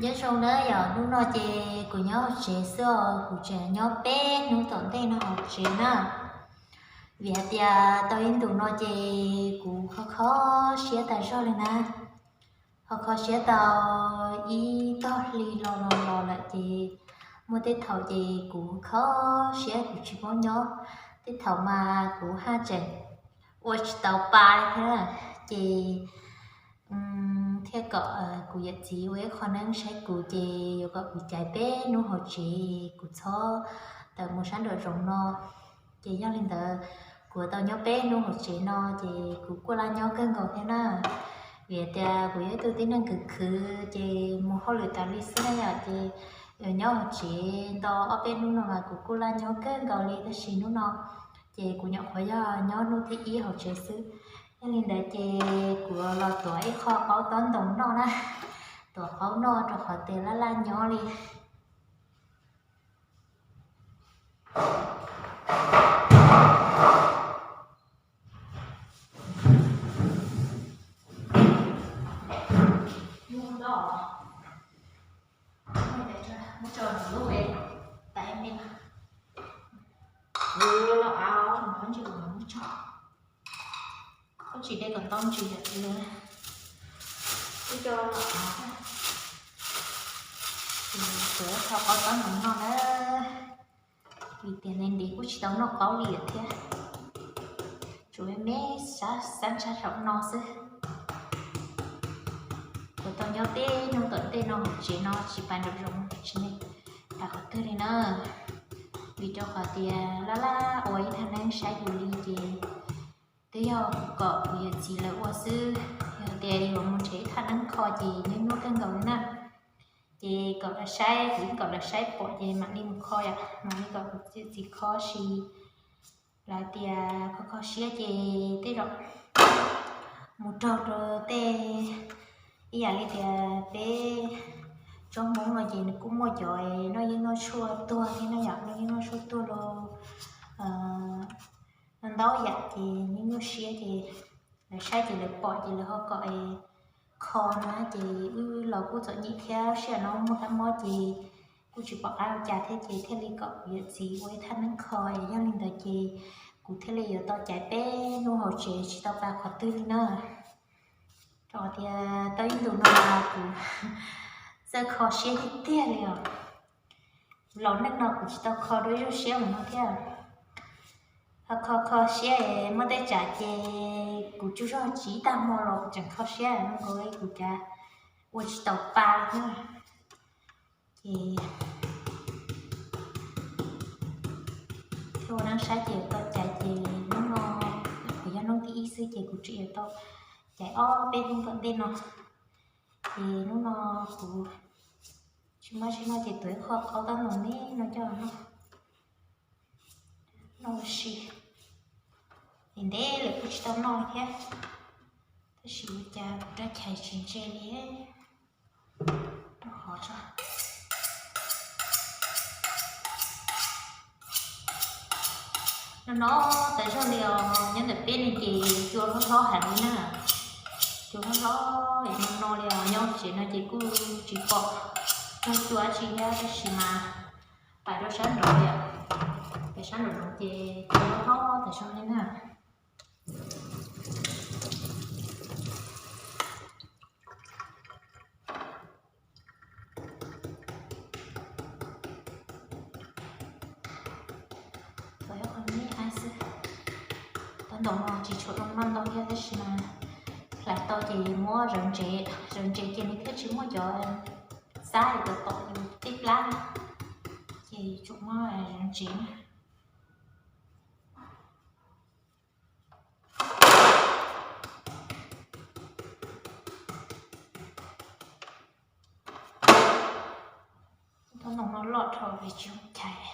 Nyob zoo na yom, hnub no ces kuv nyob hauv tsev xwb os, kuv tseem nyob peb hnub tom ntej no hauv tsev na. Vim hais tias tau ib ntus no ces kuv kho kho siab tas zog li na. Ho kho siab tau ib tog hli los los los lawm ces muaj tej thaum ces kuv kho siab kuv tsis paub nyob, tej thaum mas kuv haj tseem ua tsis tau pa li thiab. Ces thiaj kom kuv yawm txiv ua ib qho neeb saib kuv ces yuav kom kuv caiv peb hnub hauv tsev, kuv txhob tawm mus sab nraum zoov no. Ces yog li ntawd, kuv tau nyob peb hnub hauv tsev no ces kuv kuj laj nyob kawg nkaus thiab na. Vim tias kuv yog ib tug tib neeg khwv khwv ces mus hauj lwm tas li xwb na yom, ces yuav nyob hauv tsev nto ob peb hnub no mas kuv kuj laj nyob kawg nkaus li, tab sis hnub no ces kuv nyuam qhuav yog nyob hnub thib ib hauv tsev xwb. Yog li ntawd ces kuv los tuav ib qho qaub tob ntoos noj na, tuav qaub noj rau qhov tias laj laj nyob li. Tsis de kom ntau ntsis yom, ib co los av, kuv tau qaub tob ntoos noj na, vim tias ntev ntev kuj tsis tau noj qaub li lawm thiab. Tsuas me me xab xab ntsha saum no xwb. Kuv tau nyob peb hnub tom ntej no hauv tsev no tsis pais nraum zoov tsis ne, pais qhov twg li na. Vim rau qhov tias laj laj ua ib thaj neeb saib kuv li ces twb yog kom kuv yawm txiv lawv ua xwb. Yog tias yuav mus nrhiav ib thaj neeb kho ces nyuaj nyuaj kawg nkaus li na. Ces kom lawv saib, kuv yeej kom lawv saib pom ces mam li mus kho yom, mam li kom kuv yawm txiv kho si. Lawv tias kho kho siab ces tej zaum mus raug rau tej, ib yam li tias peb tsob Hmoob no ces nws kuj muaj cov noj yeeb noj tshuaj tuag thiab na yom, noj yeeb noj tshuaj tuag los ntau yam ces nyuaj nyuaj siab ces lawv saib ces lawv pom ces lawv ho kom kho na, ces wb los kuj txom nyem thiab, sij hawm no muaj kab mob ces kuj tsis pom qab ua cas thiab ces thiaj li kom kuv yawm txiv ua ib thaj neeb kho. Yog li ntawd ces kuv thiaj li yuav tau caiv peb hnub hauv tsev tsis tau pais qhov twg li na. Rau qhov tias tau ib ntus no kuv txawj kho siab tiag tiag li os. Laus neej no kuv tsis tau kho dua ib zaug siab mus no thiab. Ho kho kho siab es muaj tej tsam ces kuv tsuj zog tsiv tag hmo los kuv tseem kho siab no nkaus kuv cas ua tsis tau pa li thiab. Ces thiaj ua neeb saib ces tau caiv ces hnub no kuv yog hnub thib ib xwb ces kuv tseem yuav tau caiv ob peb hnub tom ntej no. Ces hnub no kuv tsis muaj tsis noj ces tuav ib qho qaub tob ntoos me no coj noj, noj ua si. Ntev ntev lawm kuj tsis tau noj thiab, tab sis ua cas kuv rab chais tsis ntse li. Rau qhov tso, no no tas zog li os, nyob ntawm peb no ces cua hlob hlob heev li na. Cua hlob hlob no no li os, nyob tsev no ces kuj tsis pom tug cua dab tsi thiab, tab sis mas pais rau sab nraud li, pais sab nraum no ces cua hlob hlob tas zog li na. Tau ib qho me me xwb, tob ntoos no tsis tshua zoo noj ntau thiab tab sis mas hlais tau ces muab zawv ntsev, zawv ntsev ces nws thiaj tsis muaj cov xab tom tom yus tej plab, ces tsuas muab zawv ntsev na. Tob ntoos no loj dhau li tsis muaj chais.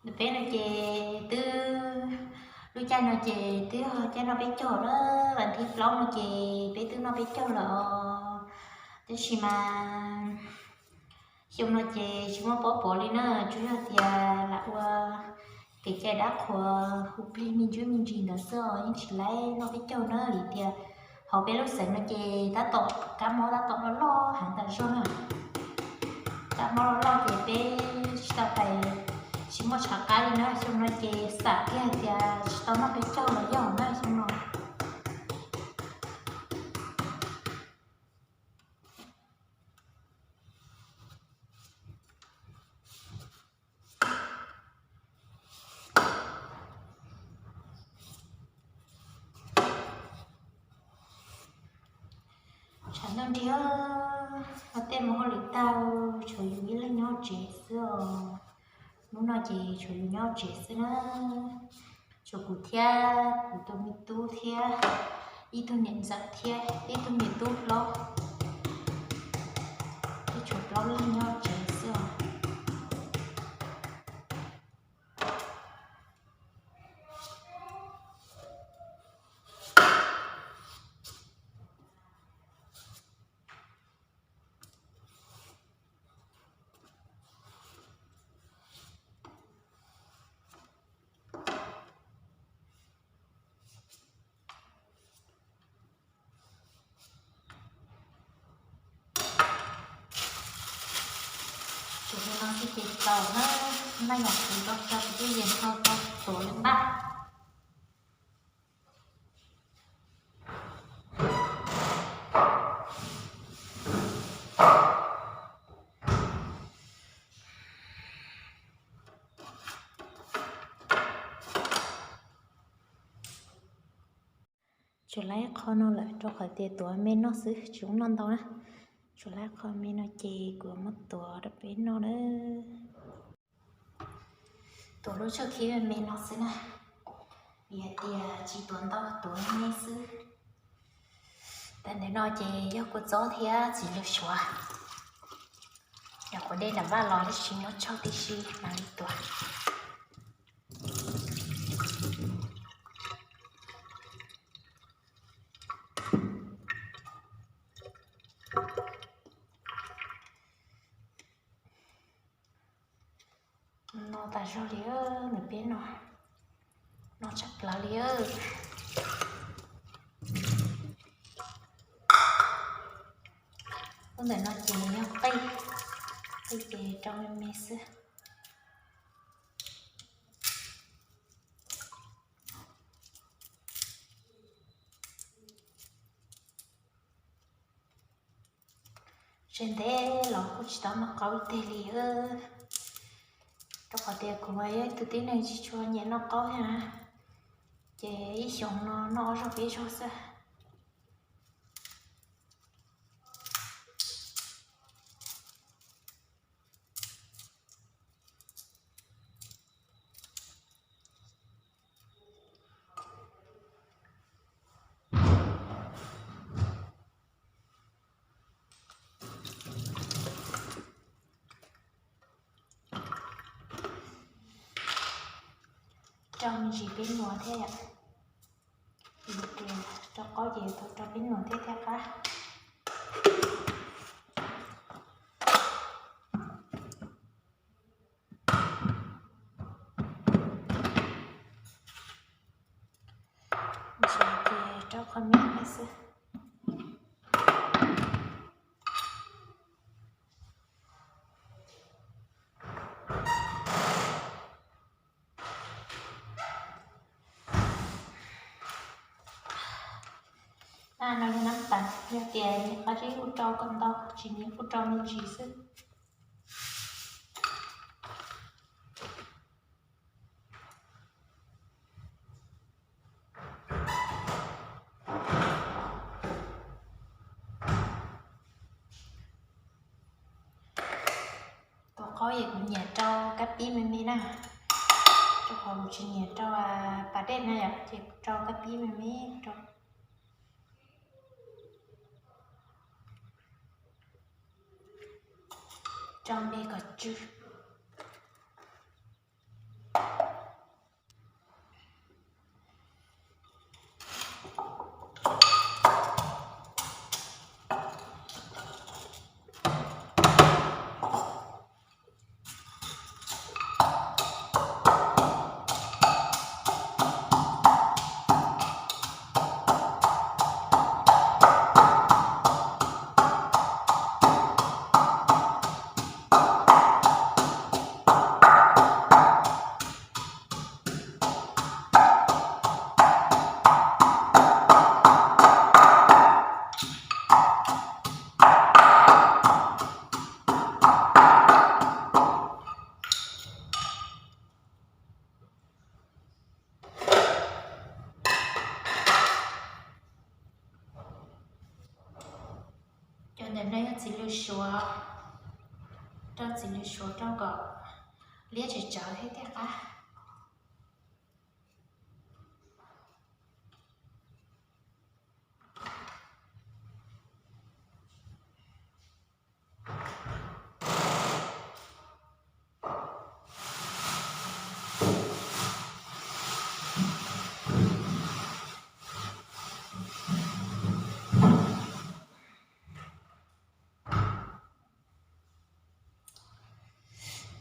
Ntawm peb no ces twb, lub caij no ces twb yog caij noj peb caug lawm, vas thib plaub no ces peb twb noj peb caug lawm os. Tab sis mas Xyoo no ces tsis muaj pob pov li na, tsuas yog tias lam ua kev cai dab qhuas hu plig me ntsis me ntsis ntawd xwb os, yeej tsis laib noj peb caug na, vim tias hauv peb lub xeev no ces tab tom kab mob tab tom loj loj heev tas zog na. Kab mob loj loj ces peb tsis tau pais, tsis muaj tshav qab li na, xyoo no ces xam kiag hais tias tsis tau noj peb caug los yog na xyoo no. Tshav ntuj nrig, ua tej mus hauj lwm tag, tshuav yus ib leeg nyob tsev xwb os. Hnub no ces tshuav yus nyob tsev xwb na. Tshuav kuv thiab kuv tus me tub thiab ib tug niam ntxawm thiab ib tug niam tub hlob, peb tshuav plaub leeg nyob tsev xwb os. Tsuas li no xwb ces tau na, maj yam kuv tau tso kuv twb yees tau tau tuav li npaj. Tsuas laib qho no lawm rau qhov tias tuav me noj xwb tsis ua noj ntau na. Tsuas laib qho me no ces kuv muab tuav rau peb noj na. Tuav lub tshaj khib me me no xwb na, vim hais tias tsis tuav ntau, tuav me me xwb. Tam ntawm no ces yog kua txob thiab txiv lws suav. Yog quav dej nram vaj los tab sis muab tsau tib si mam li tuav. No tas zog li, nws peb no, no tshaj plaws li. Lub ntawm no ces yog qij, qij ces rau me me xwb. Tsev ntev los kuj tsis tau noj qaub ib teg li, rau qhov tias kuv yog ib tug tib neeg tsis tshua nyiam noj qaub thiab na, ces ib xyoos no noj ob zaug peb zaug xwb. Rau me ntsis peb nuav thiab yom. Rau qaub ces tau rau peb nuav thiab thiaj qab. Ntsis ces rau qhov me me xwb. No yog nab tas, yog tias nyiam qab zib kuj rau kom ntau, tsis nyiam kuj rau me ntsis xwb. Tus qaub es kuv nyiam rau kab pib me me na, rau qhov kuv tsis nyiam rau pas dej na yom, ces kuv rau kab pib me me rau. Rau npe kom tsw. Txiv lws suav, rau txiv lws suav rau kom liab tsawv tsawv thiab thiaj qab.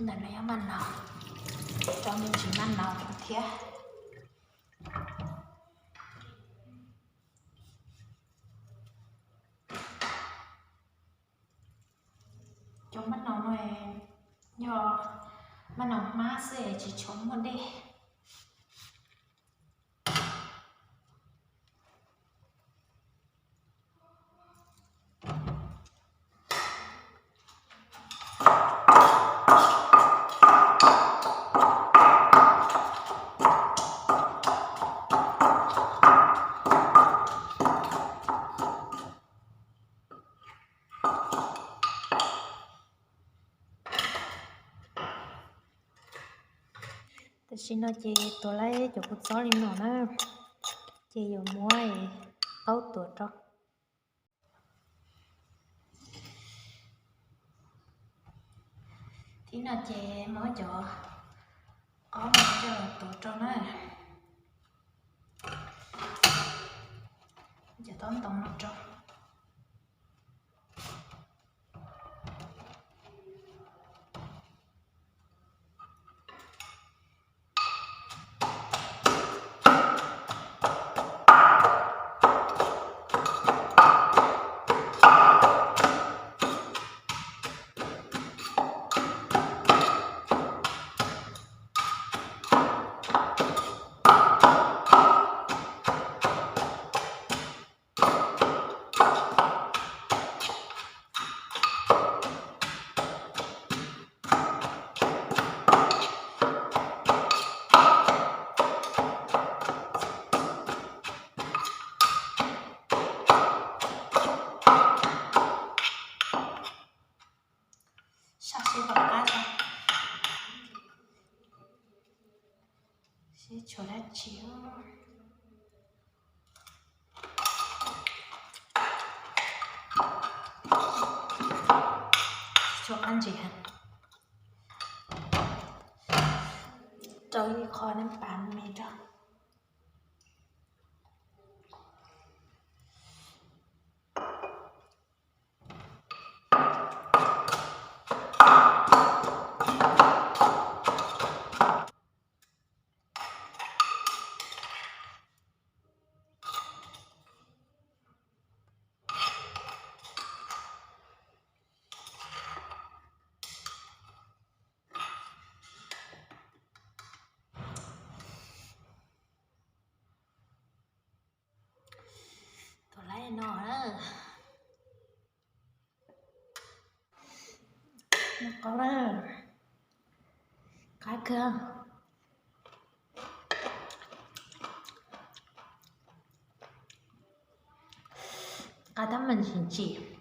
Ntawm no yog maj naus, rau me ntsis maj naus thiab. Cov maj naus no yog maj naus hmab xwb es tsis tshua muaj dej. Tam sim no ces tuav lawm cov kua txob li no na, ces yuav muab qaub tuav rau. Thib no ces muab cov qaub no coj los tuav rau na, cov tob ntoo no rau. Sab seb tom qab seb tshuav dab tsi. Tshuav qab ntsis heev, rau ib qho nab pas me rau. Tuav lawm no, noj qaub na, qab kawg. Qab tab meeg tsis ntsim.